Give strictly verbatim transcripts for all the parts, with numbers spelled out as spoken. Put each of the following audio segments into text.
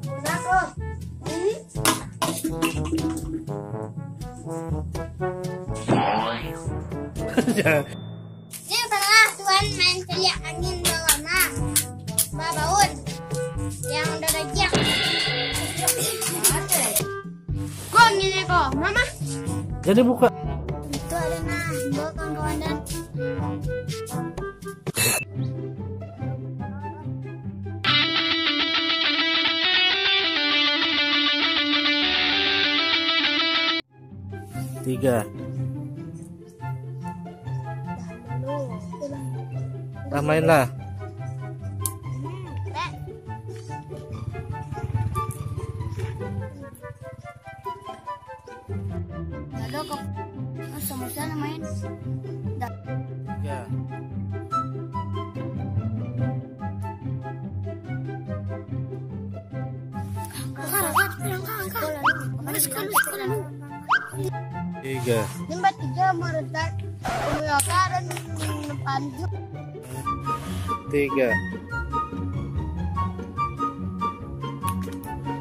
Kenapa? Hmm? Sini pernah Tuan main caliak angin bawarna babaun yang udah gajiak. Kok gini kok, Mama? Jadi buka. Itu ada nah, bawa kawan-kawan dan. Tiga. Lah, mainlah. Halo, kok. Oh, sama-sama main. Dah. Ya. Angkat, angkat, angkat, angkat. Sekolah, sekolah, sekolah. Tiga. Ini bertiga meretak, menyokar dan panjang. Tiga.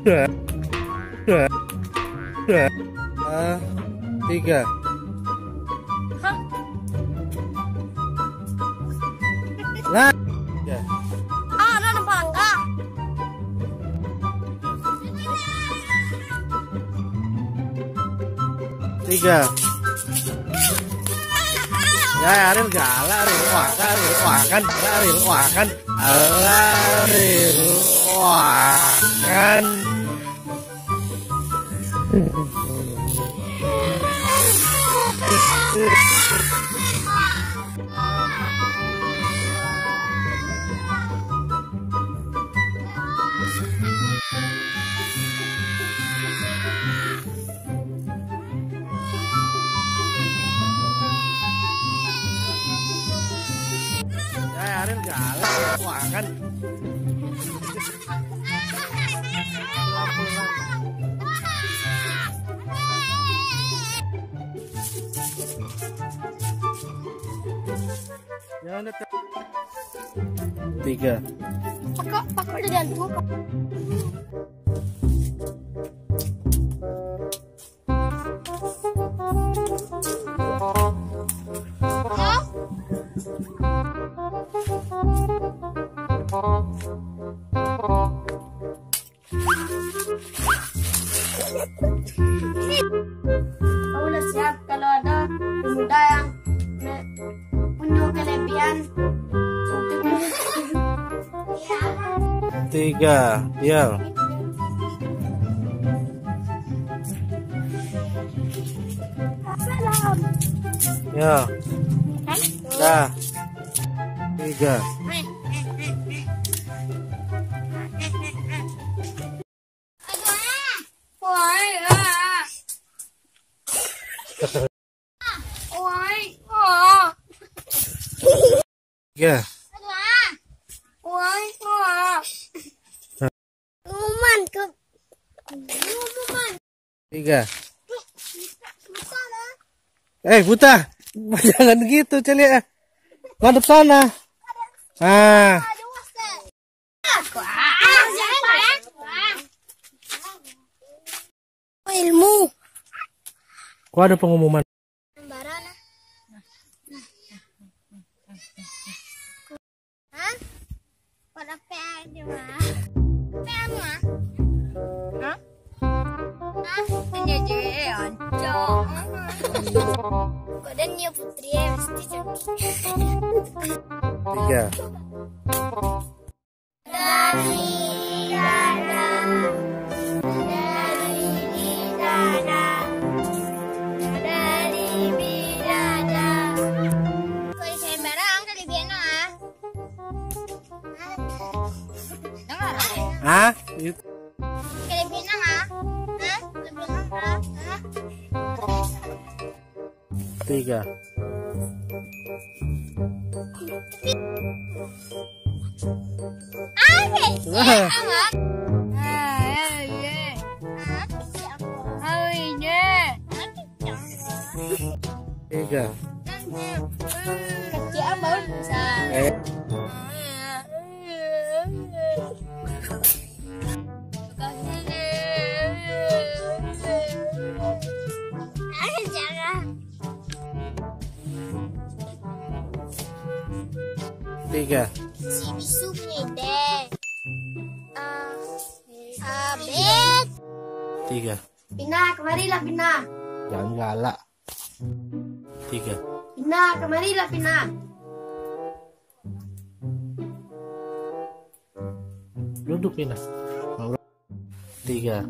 Dua. Dua. Dua. Ah, tiga. Hah? Nah. Ya. Ah, ada nampak angka. Tiga. Ya, Ariel galak, Ariel. Wah, kan, Ariel. Wah, kan, Ariel. Wah, kan. Ariel. Wah, kan. Ya, Ariel galak, wah, kan. Jangan dekat. Tiga. Pakak, pakak jadi hantu. Kamu udah siap kalau ada pemuda yang me-, punya kelebihan? Tiga, diam. Salam. Ya. Dah. Tiga. Ya. Pengumuman ke? Pengumuman. Tiga. Eh, buta. Jangan gitu, celiak. Ngadep sana. Ah. Ilmu. Kok ada pengumuman? Hah? Kok dapet aja, Mak? Dapet aja, Mak? Hah? Hah? Tanya je, eh, ancak. Kok dan dia putri, eh, mesti cantik. Tiga. Dari dalam, dari di dalam, dari bidadari. Kok di sembarang kali biana, ah? Dengar, ah? Hah? Kali biana, ah? Hah? Kali biana, ah? Hah? Tiga. Wah. Tiga. Kecil abang. Eh. Jangan. Tiga. Si bisu ni deh. Ah, abis. Tiga. Pina, kamarilah, Pina. Jangan galak. Tiga. Pina, kamarilah, Pina. Duduk, Pina. Tiga.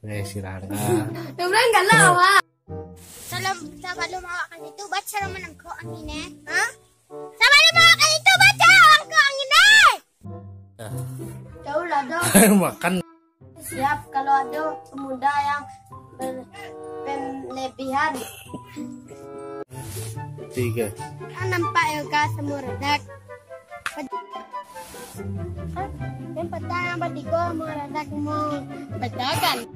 Eh, si Rangga. Urang galak, awak. Salam, sabalun awak ka situ, baco lah manangkok angin, eh. Ha? Sabalun awak ka situ, baco lah manangkok angin, eh. Jauh lah, dong. Makan. Siap kalau ado pemuda yang ber-, berlebihan. Tiga. Kan nampak yo ka samuradak. Kan, kan patang yang batigo mau radak mau badagang.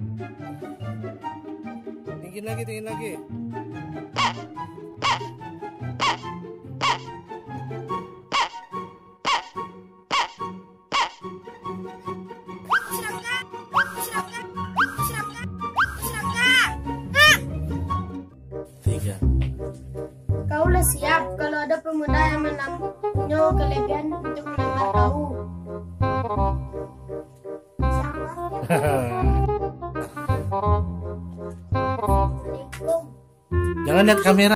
Tinggi lagi, tinggi lagi. Tiga. Kau lah siap kalau ada pemuda yang menang-, nyo kelebihan untuk melempar kau. Jangan lihat kamera.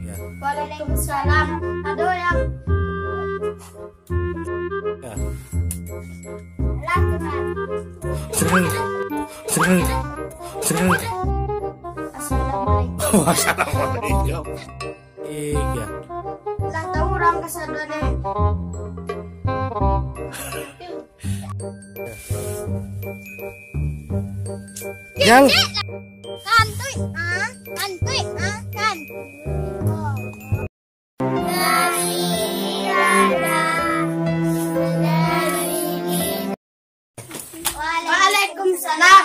Ya. Waalaikumsalam. Ado yang Ya. Lah, Tuhan. Sering. Sering. Sering. Assalamualaikum. Assalamualaikum. Tiga. Lah tahu urang kasadonyo. Yang. Kantuik, ah, kantuik, ah, kantuik. Waalaikumsalam.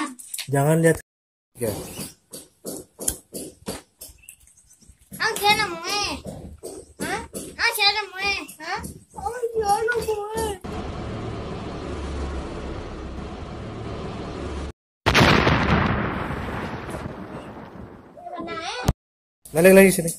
Jangan lihat. Oke. Ang siapa namuah? Hah? Ang siapa namuah? Hah? Oh, iya, namuah. Mana, eh? Balik lagi sini.